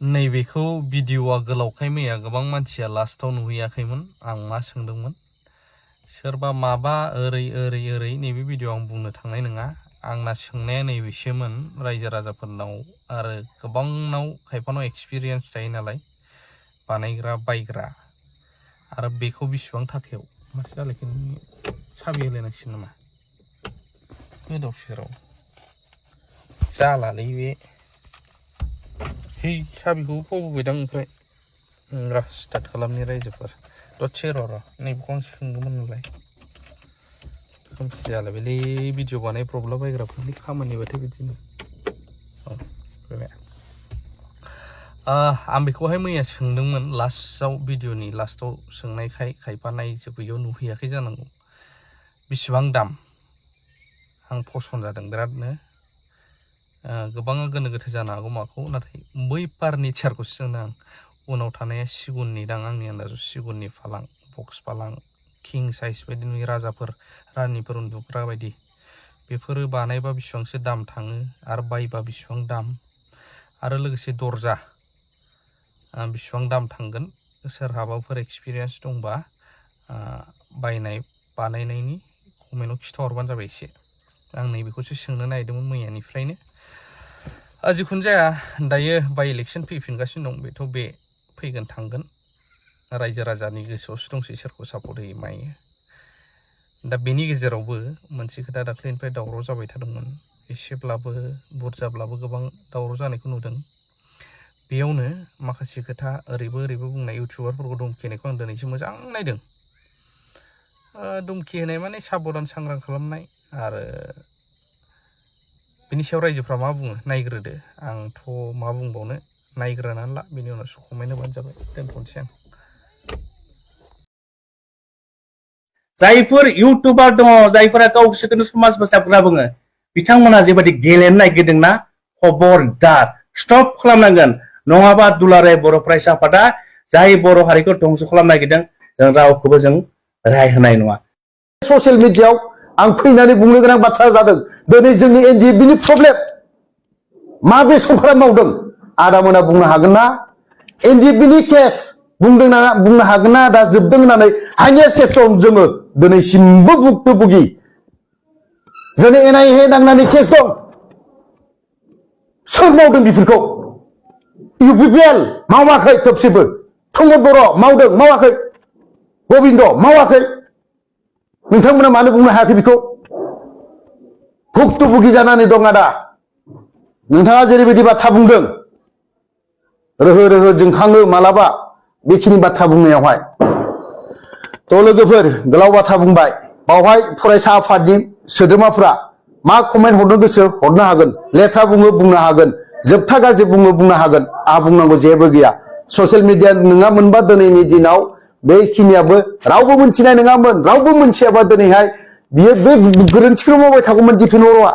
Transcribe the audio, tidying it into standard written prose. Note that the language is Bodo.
नैबेखौ भिडिअआ गोलावखाय मैया गोबां मानसिया लास्टाव नुहैयाखैमोन आं मा सोंदोंमोन सोरबा माबा ओरै नैबे भिडिअ आं बुंनो थांनाय नङा आंना सोंनाया नैबेसोमोन रायजो राजाफोरनाव आरो गोबांनाव खायफानाव एक्सपिरियेन्स थायो नालाय बानायग्रा बायग्रा आरो बेखौ बिसिबां थाखायाव माथो जालायखो साबि होलायनांसिगोन नामा गोदाव सोराव जालालै बे हे साबिखौ बावबोबायदां ओमफ्राय र स्टार्ट खालामनि रायजोफोर दसे र' नैबेखौ आं सोंदोंमोन नालाय खोमसि जालायबायलै भिडिअ बानायब्रबला बायग्राफोरनि खामानिबाथाय बिदिनो आं बेखौहाय मैया सोंदोंमोन लास्टआव भिडिअनि लास्टआव सोंनायखाय खायफा नायजोबैयाव नुहैयाखै जानांगौ बेसेबां दाम आं फसन जादों बिरादनो गोबाङा गोनो गोथो जानो हागौ माखौ नाथाय बै फार्निचारखौसो सोंदों आं उनाव थानाया सिगुननि दां आंनि आन्दाजाव सिगुननि फालां बक्स फालां किं साइज बायदि नुयो राजाफोर रानिफोर उन्दुग्रा बायदि बेफोरो बानायबा बेसेबांसो दाम थाङो आरो बायबा बेसेबां दाम आरो लोगोसे दरजा बेसेबां दाम थांगोन सोरहाबाफोर एक्सपिरियेन्स दंबा बायनाय बानायनायनि कमेन्टआव खिथाहरबानो जाबाय एसे आं नैबेखौसो सोंनो नागिरदोंमोन मैयानिफ्रायनो जिखुनु जाया दायो बाय इलेक्सन फैफिनगासिनो दं बेथ' बे फैगोन थांगोन रायजो राजानि गोसोआवसो दंसै सोरखौ सापर्ट होयो मायो दा बेनि गेजेरावबो मोनसे खोथा दाख्लैनिफ्राय दावराव जाबाय थादोंमोन एसेब्लाबो बुरजाब्लाबो गोबां दावराव जानायखौ नुदों बेयावनो माखासे खोथा ओरैबो बुंनाय इउटिउबारफोरखौ धमखिनायखौ आं दिनैसो मोजां नायदों धमखि होनाय माने साबधान सांग्रां खालामनाय आरो बिनि सायाव रायजोफ्रा मा बुङो नायग्रोदो आंथ' मा बुंबावनो नायग्रोनानै ला बिनि उनावसो कमेन्ट होबानो जाबाय दोनथ'नोसै आं जायफोर इउटुबार दङ जायफोरा गावसोरखौनो समाज फोसाबग्रा बुङो बिथांमोना जेबायदि गेलेनो नागिरदोंना खबरदार स्टप खालामनांगोन नङाबा दुलाराय बर' फरायसा आफादा जाय बर' हारिखौ धंस खालामनो नागिरदों जों रावखौबो जों राय होनाय नङा ससियेल मिडियायाव आं फैनानै बुंनो गोनां बाथ्रा जादों दिनै जोंनि एनडिएफबिनि प्रब्लेम मा बे सरकारा मावदों आदामोना बुंनो हागोन ना एनडिएफबिनि केस बुंनो हागोन ना दा जोबदों होननानै हाइएस्ट केस दं जोङो दिनैसिमबो भुक्तभोगि जोंनि एनआइए नांनानै केस दं सोर मावदों बेफोरखौ इउपिपिएल मावाखै थोबसेबो प्रमद बर' मावदों मावाखै गबिन्द मावाखै नोंथांमोना मानो बुंनो हायाखै बेखौ भुक्तभोगि जानानै दं आदा नोंथाङा जेरैबायदि बाथ्रा बुंदों रोहो जोंखाङो मालाबा बेखिनि बाथ्रा बुंनायावहाय थ' लोगोफोर गोलाव बाथ्रा बुंबाय बावहाय फरायसा आफादनि सोद्रोमाफ्रा मा कमेन्ट हरनो गोसो हरनो हागोन लेथ्रा बुङो बुंनो हागोन जोबथा गाज्रि बुङो बुंनो हागोन आहा बुंनांगौ जेबो गैया ससियेल मिडिया नङामोनबा दिनैनि दिनाव बेखिनियाबो रावबो मोनथिनाय नङामोन रावबो मोनथियाबा दिनैहाय बियो बे गोरोन्थिखौ मावबाय थागौमोन दिपेन बर'आ